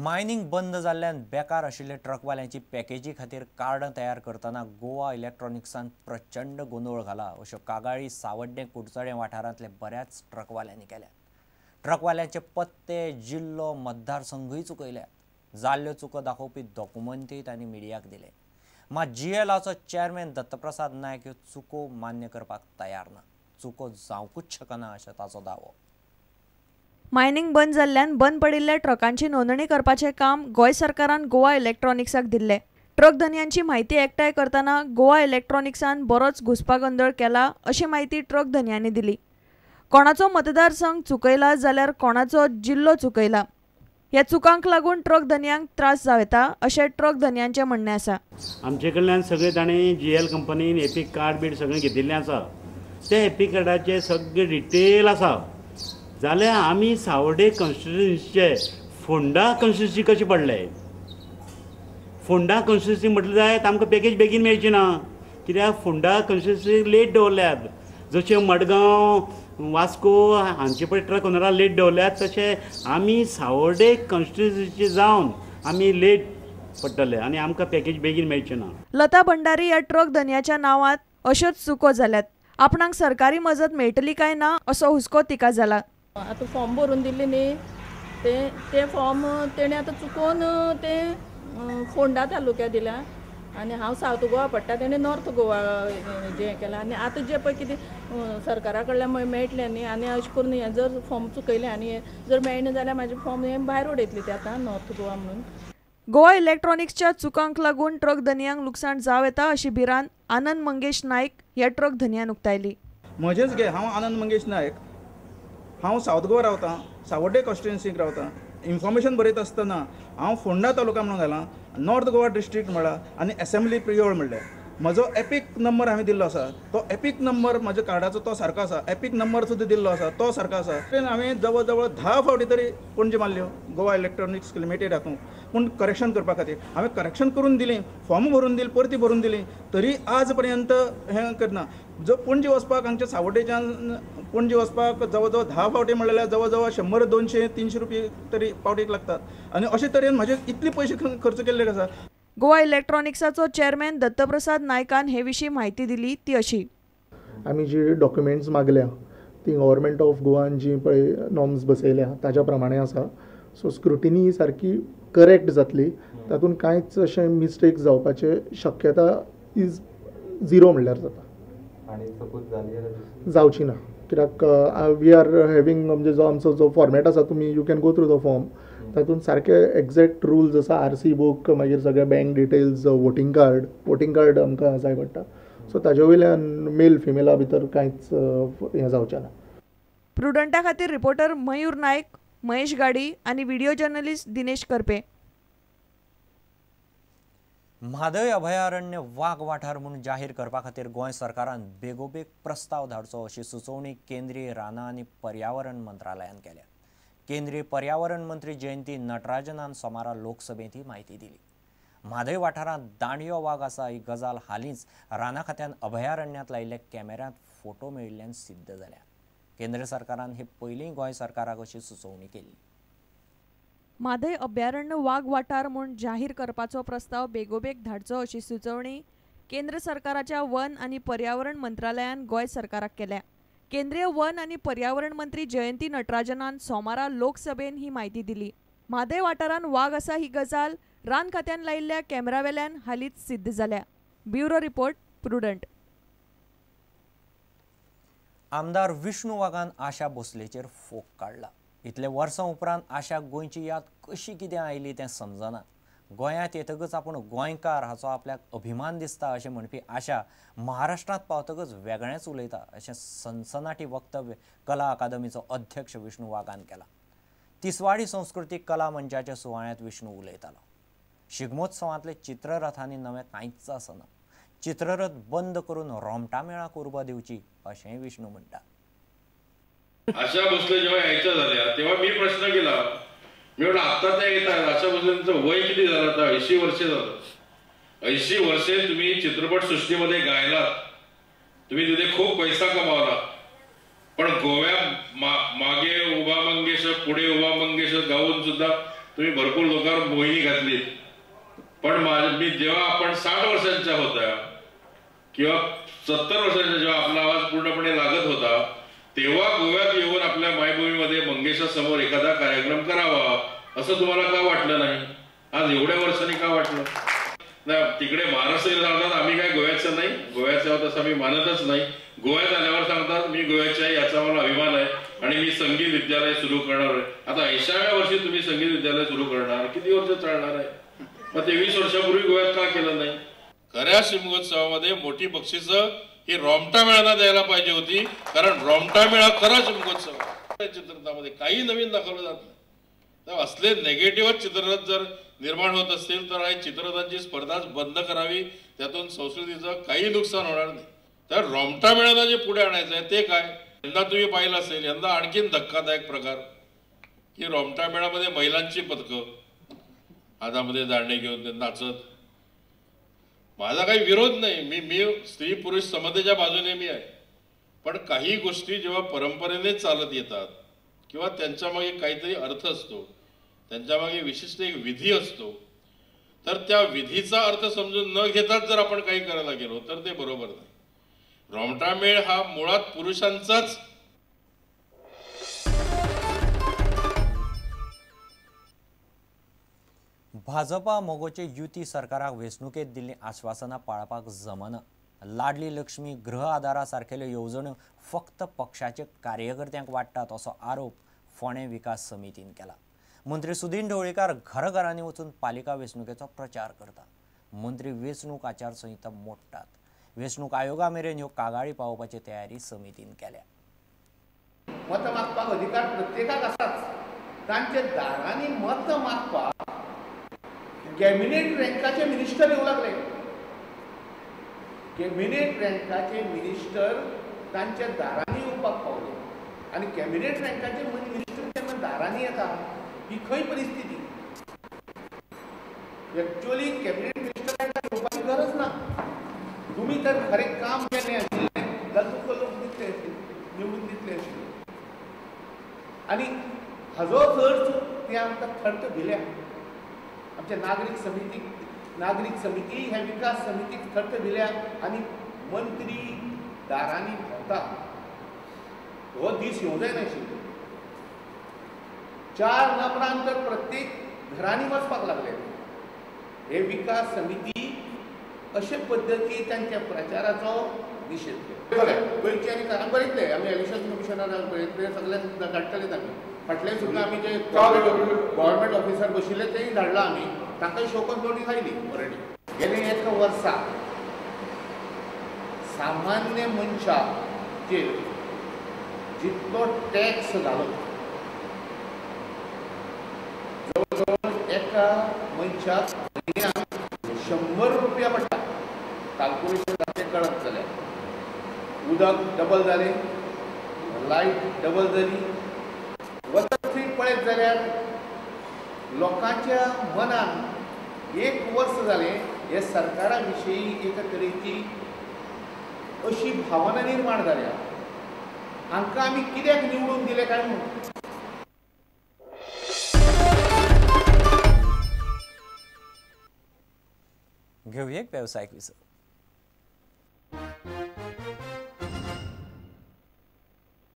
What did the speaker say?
Mining बंद जाल्ल्यान बेकार आशिल्ले ट्रकवाल्यांची पॅकेजी खातीर कार्डां तयार करतना गोवा इलेक्ट्रॉनिक्सान प्रचंड गोंदळ घाला अश्यो कागाळी सावड्डें कुडचडें वाठारांतले बऱ्याच ट्रकवाल्यांनी केल्यात। ट्रकवाल्यांचे पत्ते, जिल्लो, मतदारसंघूय चुकयल्यात। जाल्ल्यो चुको दाखोवपी डॉक्युमेंटूय तांणी मिडियाक दिले। मात जीएलाचो चेअरमॅन दत्तप्रसाद नायक ह्यो चुको मान्य करपाक तयार ना। चुको जावंकूच शकना अशें ताचो दावो। मायनिंग बंद जाल्ल्यान बंद पडिल्ल्या ट्रकांची नोंदणी करपाचें काम गोंय सरकारान गोवा इलेक्ट्रॉनिक्साक दिल्लें। ट्रक धनयांची म्हायती एकठांय करतना गोवा इलेक्ट्रॉनिक्सान बरोच घुस्पागोंदळ केला अशी म्हायती ट्रक धनयांनी दिली। कोणाचो मतदारसंघ चुकयला जाल्यार कोणाचो जिल्लो चुकयला। ह्या चुकांक लागून ट्रक धनयांक त्रास जावं येता अशें ट्रक धनयांचें म्हणणें आसा। आमचे कडल्यान सगळे ताणें जीएल कंपनीन एपीक कार्ड बीड सगळें घेतिल्लें आसा। ते एपीक कार्डाचे सगळे डिटेल आसा। जाल्यार आमी सावडे कॉन्स्टिट्युन्सीचे फोंडा कॉन्स्टिट्युन्सी कशें पडले? फोंडा कॉन्स्टिट्युन्सी म्हटलें जायत आमकां पॅकेज बेगीन मेळची ना, कित्याक फोंडा कॉन्स्टिट्युन्सी लेट दवरल्यात। जशें मडगांव, वास्को हांचे पळय ट्रक ओनरा लेट दवरल्यात, तशें आमी सावडे कॉन्स्टिट्युन्सीचे जावन आमी लेट पडटले आनी आमकां पॅकेज बेगीन मेळची ना। लता भंडारी ह्या ट्रक धनयाच्या नांवांत अश्योच चुको जाल्यात। आपणाक सरकारी मजत मेळटली काय ना असो हुस्को तिका जाला। आतां फॉर्म भरून दिल्ली न्ही ते ते फॉर्म तेणें आतां चुकोन ते फोंडा तालुक्या दिल्या आनी हांव सावथ गोवा पडटा, तेणें नॉर्थ गोवा जें केलां। आनी आतां जें पळय कितें सरकारा कडल्यान मेळटलें न्ही, आनी अशें करून हें जर फॉर्म चुकयलें आनी जर मेळना जाल्यार म्हाजें फॉर्म हें भायर उडयतली ते आतां नॉर्थ गोवा म्हणून। गोवा इलेक्ट्रॉनिक्सच्या चुकांक लागून ट्रक धनयांक लुकसाण जावं येता अशी भिरांत आनंद मंगेश नायक ह्या ट्रक धनयान उक्तायली। म्हजेंच घे, हांव आनंद मंगेश नायक, हांव सावथ गोवा रावतां, सावड्डे कॉन्स्टिट्युन्सीक रावतां। इन्फॉर्मेशन बरयता आसतना हांव फोंडा तालुका म्हणून घाला, नॉर्थ गोवा डिस्ट्रिक्ट म्हळा आनी एसेंब्ली प्रियोळ म्हणलें। म्हजो एपीक नंबर हांवें दिल्लो आसा, तो एपीक नंबर म्हज्या कार्डाचो तो सारको आसा, एपीक नंबर सुद्दां दिल्लो आसा तो सारको आसा। हांवें जवळ जवळ 10 फावटी तरी पणजे मारल्यो गोवा इलेक्ट्रॉनिक्स लिमिटेड हातूंत, पूण करेक्शन करपा खातीर हांवें करेक्शन करून दिलें, फॉर्म भरून दिलें, परती भरून दिली, तरी आज पर्यंत हें करना। जो पणजे वचपाक आमच्या सावड्डेच्यान पणजे वचपाक जवळ जवळ 10 फावटी म्हणल्यार जवळ जवळ 100, 200, 300 रुपये तरी पावटीक लागतात आनी अशे तरेन म्हजे इतले पयशे खर्च केल्ले आसा। गोवा इलेक्ट्रॉनिक्साचो चेअरमॅन दत्तप्रसाद नायकान हे विशीं म्हायती दिली ती अशी। आमी जी डॉक्युमेंट्स मागल्या ती गव्हर्मेंट ऑफ गोवान जी पळय नॉर्म्स बसयल्या ताज्या प्रमाणे आसा। सो स्क्रुटिनी सारकी करेक्ट जातली, तातूंत कांयच अशें मिस्टेक जावपाचे शक्यता is zero म्हणल्यार जाता, जावची ना। कित्याक we are having म्हणजे जो आमचो जो फॉर्मेट आसा, तुमी you can go through the form, तातूंत सारके एग्जॅक्ट रुल्स आसा। आर सी बूक, मागीर सगळे bank details, voting card, voting card आमकां जाय पडटा। सो ताजे वयल्यान मेल फिमेला भितर कांयच हें जावचें ना। प्रुडंटा खातीर रिपोर्टर मयूर नायक, महेश गाडी आनी व्हिडिओ जर्नलिस्ट दिनेश करपे। म्हादय अभयारण्य वाग वाठार म्हूण जाहीर करपा खातीर गोंय सरकारान बेगोबेग प्रस्ताव धाडचो अशी सुचोवणी केंद्रीय रानां आनी पर्यावरण मंत्रालयान केल्या। केंद्रीय पर्यावरण मंत्री जयंती नटराजनान सोमारा लोकसभेंत ही म्हायती दिली। म्हादय वाठारांत दांडयो वाग आसा ही गजाल हालींच रानां खात्यान अभयारण्यांत लायिल्ल्या कॅमेऱ्यांत फोटो मेळिल्ल्यान सिद्ध जाल्या। केंद्र सरकारान हे पयलीं गोंय सरकाराक अशी सुचोवणी केल्ली। म्हादय अभयारण्य वाग वाठार म्हूण जाहीर करपाचो प्रस्ताव बेगोबेग धाडचो अशी सुचोवणी केंद्र सरकाराच्या वन आनी पर्यावरण मंत्रालयान गोंय सरकाराक केल्या। केंद्रीय वन आनी पर्यावरण मंत्री जयंती नटराजनान सोमारा लोकसभेन ही म्हायती दिली। म्हादय वाठारांत वाग आसा ही गजाल रान खात्यान लायिल्ल्या कॅमेरावेल्यान हालींच सिद्ध जाल्या। Bureau report, Prudent. आमदार विष्णू वाघान आशा भोसलेचेर फोग काडला। इतले वर्सां उपरांत आशाक गोंयची याद कशी कितें आयली तें समजना। गोंयांत येतकच आपूण गोंयकार हाचो आपल्याक अभिमान दिसता अशें म्हणपी आशा महाराष्ट्रांत पावतकच वेगळेंच उलयता अशें सनसनाटी वक्तव्य कला अकादमीचो अध्यक्ष विष्णू वाघान केला। तिसवाडी संस्कृतीक कला मंचाच्या सुवाळ्यांत विष्णू उलयतालो। शिगमोत्सवांतले चित्ररथांनी नवें कांयच आसना, चित्ररथ बंद करून रोमटा मेळाक उर्बा दिवची अशेंय विष्णू म्हणटा। आशा भोसले जेव्हा यायच्या झाल्या तेव्हा मी प्रश्न केला, मी म्हटलं आता त्या येत आहेत, आशा भोसलेंचं वय किती झालं आता? 80 वर्षे झालं। 80 वर्षे तुम्ही चित्रपटसृष्टीमध्ये गायलात, तुम्ही तिथे खूप पैसा कमावला, पण गोव्या मागे उभा मंगेश पुढे उभा मंगेश गाऊन सुद्धा तुम्ही भरपूर लोकांवर मोहिनी घातली, पण मी जेव्हा आपण 60 वर्षांच्या होत्या किंवा 70 वर्षांच्या जेव्हा आपला आवाज पूर्णपणे लागत होता तेव्हा गोव्यात येऊन आपल्या मायभूमीमध्ये मंगेशासमोर एखादा कार्यक्रम करावा असं तुम्हाला का वाटलं नाही? आज एवढ्या वर्षांनी का वाटलं? ना तिकडे महाराष्ट्र सांगतात आम्ही काय गोव्याचं नाही, गोव्याचं आहोत असं आम्ही मानतच नाही. गोव्यात आल्यावर सांगतात मी गोव्याचे आहे याचा मला अभिमान आहे आणि मी संगीत विद्यालय सुरू करणार आहे. आता 80व्या वर्षी तुम्ही संगीत विद्यालय सुरू करणार, किती वर्ष चालणार आहे? मग ते 20 वर्षापूर्वी गोव्यात का केलं नाही? खऱ्या शिमगोत्सवामध्ये मोठी बक्षिसं ही रोमटा मेळाना द्यायला पाहिजे होती, कारण रोमटा मेळा खरा शिमगोत्सव. चित्ररथामध्ये काही नवीन दाखवलं जात नाही. तर असले नेगेटिव्ह चित्ररथ जर निर्माण होत असतील तर हे चित्ररथांची स्पर्धाच बंद करावी, त्यातून संस्कृतीचं काही नुकसान होणार नाही. तर रोमटा मेळाना जे पुढे आणायचं आहे ते काय, यंदा तुम्ही पाहिलं असेल, यंदा आणखीन धक्कादायक प्रकार की रोमटा मेळामध्ये महिलांची पथकं हातामध्ये दांडे घेऊन ते नाचत. माझा काही विरोध नाही, मी मी स्त्री पुरुष समतेच्या बाजूने मी आहे, पण काही गोष्टी जेव्हा परंपरेने चालत येतात किंवा त्यांच्या मागे काहीतरी अर्थ असतो, त्यांच्या मागे विशिष्ट एक विधी असतो, तर त्या विधीचा अर्थ समजून न घेताच जर आपण काही करायला गेलो तर ते बरोबर नाही. रोमटा मेळ हा मुळात पुरुषांचाच. भाजपा मगोचे युती सरकाराक वेंचणुकेत दिल्ली आश्वासनां पाळपाक जमना. लाडली लक्ष्मी गृह आदारा सारखेल्यो येवजण्यो फक्त पक्षाचे कार्यकर्त्यांक वाडटात असो आरोप फोंडें विकास समितीन केला. मंत्री सुदिन ढवळीकार घरघरांनी वचून पालिका वेंचणुकेचो प्रचार करता. मंत्री वेंचणूक आचारसंहिता मोडटात. वेंचणूक आयोगा मेरेन ह्यो कागाळी पावोवपाची तयारी समितीन केल्या. मत मागपाक अधिकार प्रत्येकाक आसाच, तांच्या दारांनी मत मागपाक कॅबिनेट रँकाचे मिनिस्टर येवंक लागले. कॅबिनेट रँकाचे मिनिस्टर तांच्या दारांनी येवपाक पावले आनी कॅबिनेट रँकाचे मिनिस्टर जेन्ना दारांनी येता ही खंय परिस्थिती? एक्चुअली कॅबिनेट मिनिस्टर येवपाची गरज ना. तुमी तर खरें काम केलें आशिल्लें जाल्यार तुमकां लोक दितले आशिल्ले, निवडून दितले आशिल्ले. आनी हाजो जर चूक ते आमकां थर्त भिल्या. आमच्या नागरीक समिती ह्या विकास समितीक थर्त भिल्या आनी मंत्री दारांनी भोंवता. हो दीस येवंक जायनाशिल्लो. 4 नंबरान तर प्रत्येक घरांनी वचपाक लागले. हे विकास समिती अशे पद्दती तांच्या प्रचाराचो निशेध केलो. गोंयचे आनी हांगा बरयतले आमी, इलेक्शन कमिशनराक बरयतले, सगळे धाडटलेच आमी. फाटल्यान सुद्दां आमी जे गव्हर्मेंट ऑफिसर बशिल्ले तेय धाडला आमी, तांकां शोकॉज नोटीस आयली ऑलरेडी. गेले एका वर्सा सामान्य मनशाचेर जितलो टॅक्स घालो, जवळ जवळ एका मनशाक म्हयन्याक 100 रुपया पडटा. कॅल्क्युलेशन जातें कळत जाल्यार उदक डबल जालें, लायट डबल जाली. वचत थंय पळयत जाल्यार लोकांच्या मनान एक वर्स जालें हे सरकारा विशीं एका तरेची अशी भावना निर्माण जाल्या, हांकां आमी कित्याक निवडून दिले काय म्हणून. घेवया एक वेवसायीक विसव.